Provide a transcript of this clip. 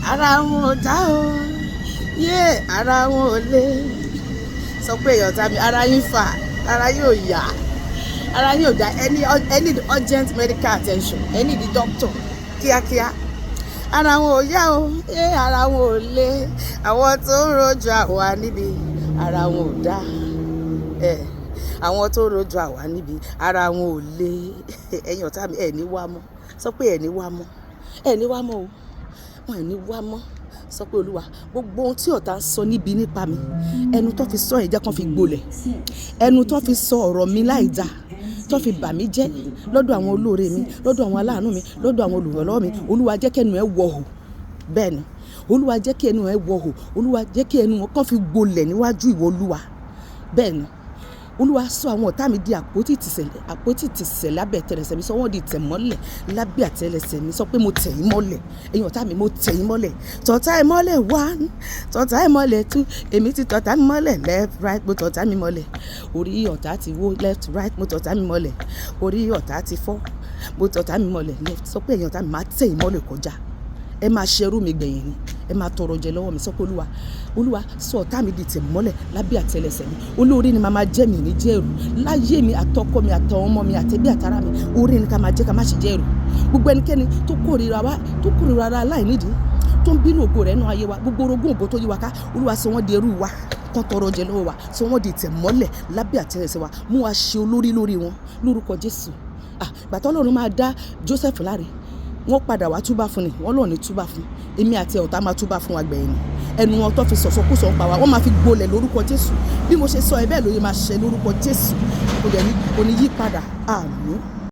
Ara wọn ò dá o, yé, ara wọn ò lé. Sọ pé èèyàn tàbí ara yín fà, ara yín ò yá, ara yín ò dá. Ẹ need urgent medical attention. Ẹ need the doctor kíákíá. Ara wọn ò yá o, yé, ara wọn ò lé. Àwọn tó ń rojú àwa níbi, ara wọn ò dá ẹ. Àwọn tó ń rojú àwa níbi, ara wọn ò lé. Ẹ̀yin ọ̀tá mi, ẹ̀ ní wá mọ́. Sọ pé ẹ̀ ní wá mọ́, ẹ̀ ní wá mọ́ o, wọn ẹ̀ ní wá mọ́. Sọ pé, Olúwa, gbogbo ohun tí ọ̀tá ń sọ níbi nípa mi, ẹnu tó fi sọ ẹ̀, jẹ́ kán fi gbolẹ̀. Ẹnu tó fi sọ ọ̀rọ̀ mi láì dáa, tó fi bà mí jẹ́ lọ́dọ̀ àwọn olóore mi, lọ́dọ̀ àwọn aláàánú mi, lọ́dọ̀ àwọn olùrànlọ́wọ́ mi, Olúwa, jẹ́ kẹ́nu ẹ̀ wọ̀ hù. Bẹ́ẹ̀ ni, Olúwa, jẹ́ kí ẹnu ẹ̀ wọ̀ hù. Olúwa, jẹ́ kí ẹnu wọn kàn fi gbolẹ̀ níwájú ìwọ Olúwa. Bẹ́ẹ̀ ni, Olúwa, sọ àwọn ọ̀tá mi di àpótí ìtìsẹ̀, àpótí ìtìsẹ̀ lábẹ́ àtẹlẹsẹ̀ mi. Sọ wọ́n di ìtẹ̀mọ́lẹ̀ lábẹ́ àtẹlẹsẹ̀ mi. Sọ pé mo tẹ̀ yín mọ́lẹ̀. Ẹ̀yin ọ̀tá mi, mo tẹ̀ yín mọ́lẹ̀. Tọ̀tá ẹ̀ mọ́lẹ̀ one, tọ̀tá ẹ̀ mọ́lẹ̀ two. Èmi ti tọ̀tá mi mọ́lẹ̀. Left, right, mo tọ̀tá mi mọ́lẹ̀. Orí ọ̀tá ti wó. Left, right, mo tọ̀tá mi mọ́lẹ̀. Orí ọ̀tá ti fọ́. Mo tọ̀tá mi mọ́lẹ̀. Left. Sọ pé ẹ̀yin ọ̀tá mi, máa tẹ̀ yín mọ́lẹ̀ kọjá. Ẹ máa ṣerú mi gbẹ̀yìn ni, ẹ máa tọrọ jẹ lọ́wọ́ mi. Sọ pé, Olúwa, Olúwa, sọ ọ̀tá mi di tẹ̀mọ́lẹ̀ lábẹ́ àtẹlẹsẹ̀ mi. Olóore ni màá máa jẹ́, mi ní jẹ́ èrò láyé mi, àtọkọ mi, àtọwọn ọmọ mi, àtẹbí, àtará mi. Oore ni ká máa jẹ́, ká má ṣe jẹ́ èrò. Gbogbo ẹnikẹ́ni tó kórìíra wa, tó kórìíra ara láìnídìí, tó ń bínú ògo rẹ̀ nínú ayé wa, gbogbo orogún ògo tó yí wa ká, Olúwa, sọ wọ́n di ẹrú wa, kán tọrọ jẹ lọ́wọ́ wa. Sọ wọ́n di tẹ̀mọ́lẹ̀ lábẹ́ àtẹlẹsẹ̀ wa. Mú wa ṣe olórí lórí wọn lórúkọ Jésù. Ah, gbàtọ́ Ọlọ́run máa dá Joseph láre, wọ́n padà wá túbà fún ni. Wọ́n lọ́ọ̀ ní túbà fún èmi àti ọ̀tá máa túbà fún wa gbẹ̀yìn ni. Ẹnu wọn tó fi sọ̀sọ́kùsọ̀ ń pa wa, wọ́n máa fi gbolẹ̀ lórúkọ Jésù. Bí mo ṣe sọ ẹ, bẹ́ẹ̀ lóye máa ṣe lórúkọ Jésù. Kò dẹ̀ ní kò ní yí padà. Àmín.